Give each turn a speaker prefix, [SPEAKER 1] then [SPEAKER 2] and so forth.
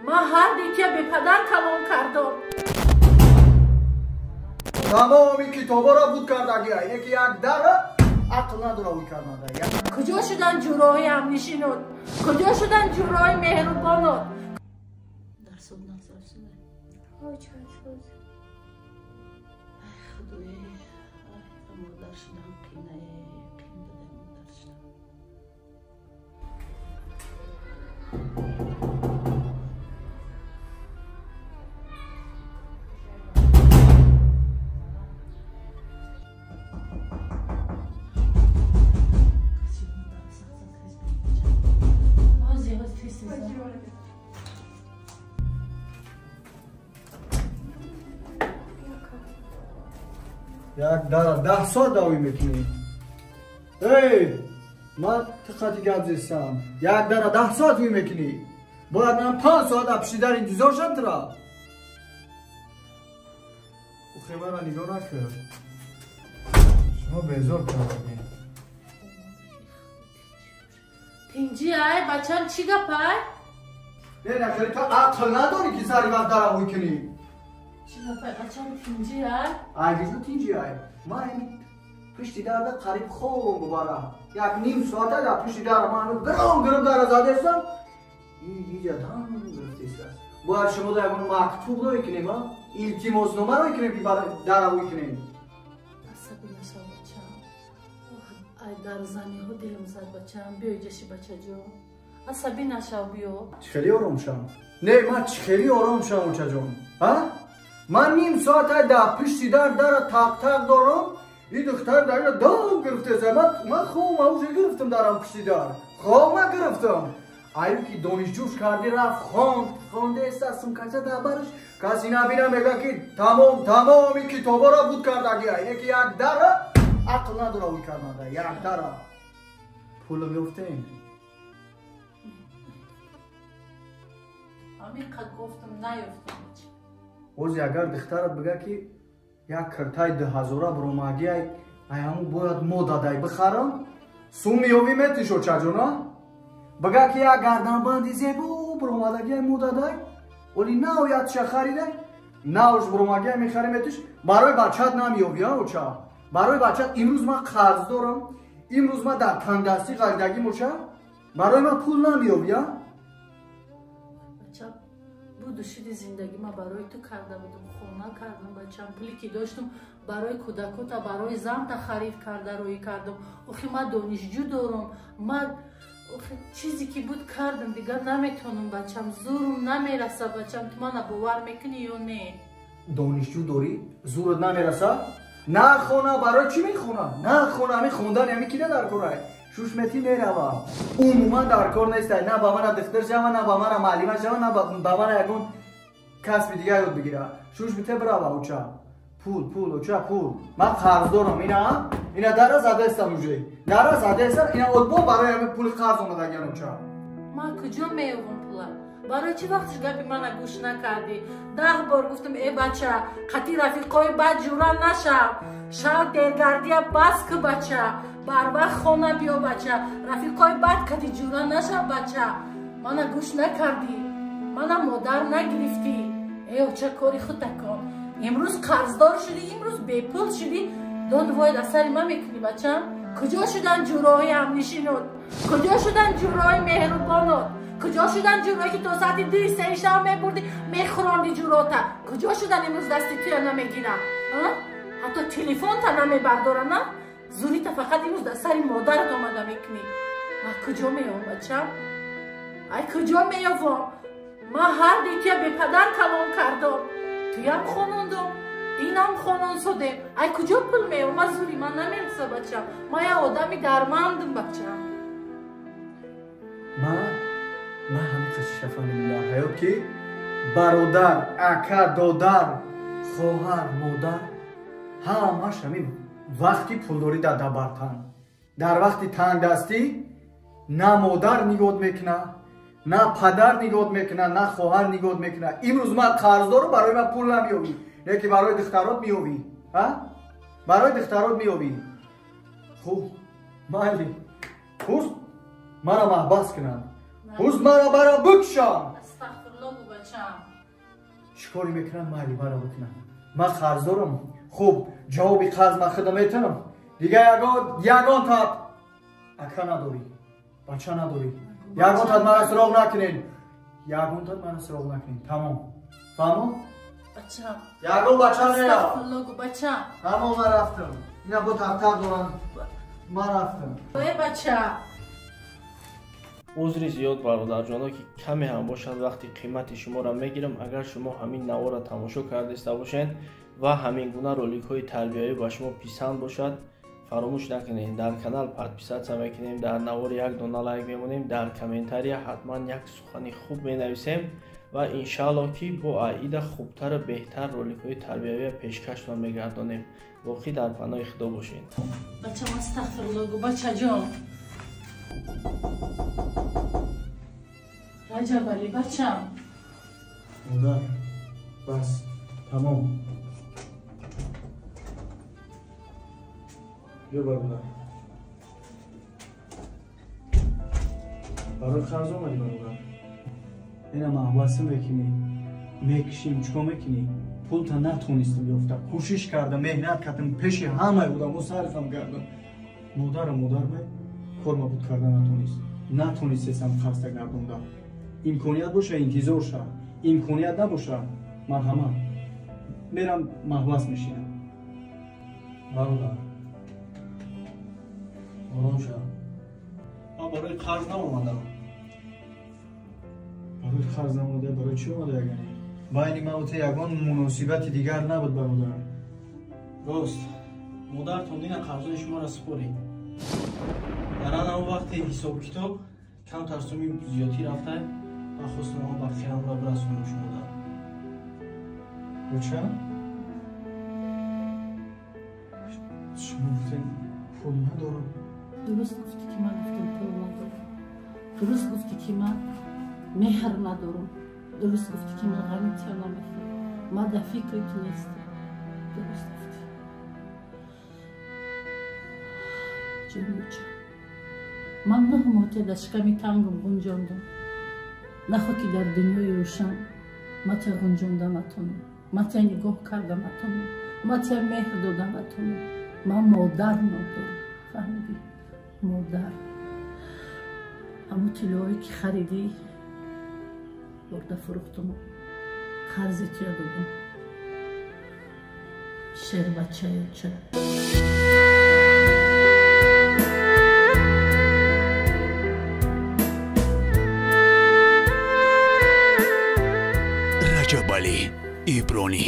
[SPEAKER 1] Ман ҳар дитя бепадар калон кардам.
[SPEAKER 2] Тамоми китобаро буд кардагия. Ине ки як дара ақл надора ӯй карданда.
[SPEAKER 1] Куҷо шудан ҷуроҳои ҳамнишинот? Куҷо шудан ҷуроҳои меҳрубонот? Дарсот назар шуда. Ай худое, ай модар шудан қинае, қин буда модар шудан.
[SPEAKER 2] Як дара 10 соат давӣ мекунӣ. Эй, ман тиққати гап зестам. Як дара 10 соат вӣ мекунӣ. Бояд ман 5 соат апши дар интизор шам тура. Ухе мара нигоҳ накард. Шумо безор кардед.
[SPEAKER 1] Тинҷи ай, бачам чӣ гап ай?
[SPEAKER 2] Не, нахели ту ақл надорӣ ки сари вақт дара вӯй кунӣ.
[SPEAKER 1] Чӣ гап ай, бачам тинҷи ай?
[SPEAKER 2] Ай гизу тинҷи ай. Ман пушти дарда қариб хобам бубара. Як ним соата дар пушти дара ман гиром гиром дара задестам. Иҷа дам гирифтест. Бояд шумо да ягон мактуб рӯй кунем, а? Илтимоснома рӯй кунем ки дара вӯй кунем.
[SPEAKER 1] Асаби нашав бачам. Ай дар заниҳо дилам зад бачам. Биё иҷаши бачаҷон. Асаби нашав биё.
[SPEAKER 2] Чӣ хеле ором шам? Не, ман чӣ хеле ором шам, очаҷон. А? Ман ним соат ай дар пушти дар дара тақ-тақ дорам. И духтар дар ина дам гирифтест. Ман хом уже гирифтам дарам пушти дар. Хома гирифтам. Аю ки донишҷӯш карди рафт хонд, хондест сумкача дар бараш. Каси набина мега ки тамом тамоми китобаро буд кардагия. Ине ки як дара ақл надора ӯй карданда. Як дара. Пулам ёфтем.
[SPEAKER 1] Ҳамин қад гуфтам наёфтам.
[SPEAKER 2] Ози агар духтарат бига ки як киртаи 2000 буромагиай, ай ҳамун бояд мо дадай бихарам, сум меёвӣ метиш очаҷона? Бига ки як гарданбанди зебо буромадагиай мо дадай, оли наоядша харидай, наош буромагиай мехарӣ метиш, барои бачат намеёвӣ, а оча? Барои бачат имрӯз ман қарз дорам, имрӯз ман дар тангдастӣ ғалидагим оча, барои ман пул намеёвӣ, а?
[SPEAKER 1] Буду шуди зиндагӣ ман барои ту карда будам, хона кардам бачам, пуле ки доштам барои кӯдакота, барои занта харид карда рӯй кардам. Охи ман донишҷӯ дорам, ман охи чизе ки буд кардам, дигар наметавонам бачам, зурум намераса бачам. Ту мана бовар мекунӣ ё не?
[SPEAKER 2] Донишҷӯ дорӣ, зурат намераса? На хона, барои чӣ мехона? На хона, ҳамин хондан ҳамин кида дар корай? Шуш мети мерава. Умуман дар кор нестай. На ба мана духтар шава, на ба мана маълима шава, на ба мана ягон касби дигар ёд бигира. Шуш бите бирава оча. Пул, пул, оча, пул. Ман қарз дорам, ина, ина дара задаестам уже. Дара задаестам, ина отбо барои ҳамин пули қарз омадагиан оча.
[SPEAKER 1] Ман куҷо меёвам пула? Барои чӣ вақтиш гапи мана гӯш накардӣ? 10 бор гуфтам, э бача, қати рафиқои бад ҷура нашав. Шав дергардия бас ку бача. Барвақт хона биё бача. Рафиқои бад кади ҷура нашав бача. Мана гӯш накардӣ. Мана модар нагирифтӣ. Э оча, кори худта кун. Имрӯз қарздор шудӣ, имрӯз бепул шудӣ. Дод воид аз сари ман мекунӣ бачам. Куҷо шудан ҷуроҳои ҳамнишинот? Куҷо шудан ҷуроҳои меҳрубонот? Куҷо шудан ҷурое ки то соати 2-3 шаб мебурдӣ, мехӯронди ҷурота? Куҷо шудан имрӯз дасти туя намегирам? Ҳатто телефонта намебардорам, на? Зурита фақат имрӯз дар сари модарат омада мекунӣ. Ман куҷо меёвам бачам? Ай куҷо меёвам? Ман ҳар дитя бепадар калон кардам. Туям хонондам, инам хонон содем. Ай куҷо пул меёвам? Ман зури ман намереса бачам. Ман як одами дармандам бачам.
[SPEAKER 2] Ман ҳамин қисса фаҳмидам дар ҳаёт ки бародар, ака, додар, хоҳар, модар ҳамаш ҳамин вақти пулдорӣ дар дабартан. Дар вақти тангдастӣ на модар нигоҳ мекунад, на падар нигоҳ мекунад, на хоҳар нигоҳ мекунад. Имрӯз ман қарздорам, барои ман пул намеёвӣ, лекин барои духтарот меёвӣ. Барои духтарот меёвӣ. Хуб, майли. Хуст мара маҳбас кунанд. Хуст мара бара бикшанд.
[SPEAKER 1] Астағфируллоҳ. бачам.
[SPEAKER 2] Чӣ корӣ мекунам, майли мара бикунам. Ман қарз дорам. Хуб, ҷавоби қарз ман худам метавонам. Дига ягон тат ака надорӣ, бача надорӣ. Ягон тат мара суроғ накунед. Ягон тат мара суроғ накунед. Тамом. Фаҳмо?
[SPEAKER 1] Бачам.
[SPEAKER 2] Ягон бача не.
[SPEAKER 1] Астағфирулло гу бачам.
[SPEAKER 2] Тамом, ман рафтам. Ина бо тақ-тақ дорам. Ман рафтам.
[SPEAKER 1] Э бача.
[SPEAKER 3] Узри зиёд бародарҷоно, ки каме ҳам бошад вақти қимати шуморо мегирам. Агар шумо ҳамин наворро тамошо кардаиста бошед ва ҳамин гуна роликҳои тарбиявӣ ба шумо писанд бошад, фаромӯш накунед, дар канал подписатсия мекунем, дар навор як дона лайк мемонем, дар комментария ҳатман як сухани хуб менависем ва иншааллоҳ ки бо аида хубтару беҳтар роликҳои тарбиявия пешкаштон мегардонем. Боқӣ дар паноҳи Худо бошед.
[SPEAKER 1] Бачам, астағфирулло гу бачаҷон. Раҷабалӣ бачам.
[SPEAKER 2] Модар, бас, тамом. Биё бародар. Барои қарз омадӣ бародар? Ина маҳбаса мекунӣ, мекушим, чикор мекунӣ? Пулта натонистам ёфта. Кӯшиш кардам, меҳнат кардам, пеши ҳамаи одамо сарфам кардам. Модарам модармай кор мабуд карда натонист. Натонистесам қарзта гардонда. Имконият боша, интизор ша. Имконият набоша, марҳамат. Мерам маҳбас мешинам.
[SPEAKER 3] Бародар, ором шав. Ман барои қарз наомадам.
[SPEAKER 2] Барои қарз наомада, барои чӣ омада ягане? Байни ман ва ту ягон муносибати дигар набуд бародар.
[SPEAKER 3] Рост, модартон дина қарзои шуморо супорид. Дар ан он вақте ҳисоб-китоб камтар суми зиёдтӣ рафта, ман хостам он бақиямро бирасонам шумода.
[SPEAKER 2] Бача? Шумо гуфтем пул надорам.
[SPEAKER 1] Дуруст гуфтӣ ки ман гуфтам пул надорам. Дуруст гуфтӣ ки ман меҳр надорам. Дуруст гуфтӣ ки ман ғами тиё намехӯрам. Ман дар фикри ту нестам. Дуруст гуфтӣ. Ҷонуча, ман 9 моҳ дар шиками тангум ғунҷондам. Нахо ки дар дунёи рӯшан ман тия ғунҷонда натонам, ман тия нигоҳ карда натонам, ман тия меҳр дода натонам. Ман модар надорам, фаҳмидӣ? Модар. Ҳамун тиллоҳое ки харидӣ бурда фурӯхтуму қарзи туя додам. Шербачаюча.
[SPEAKER 4] Раҷабалӣ Ибронӣ.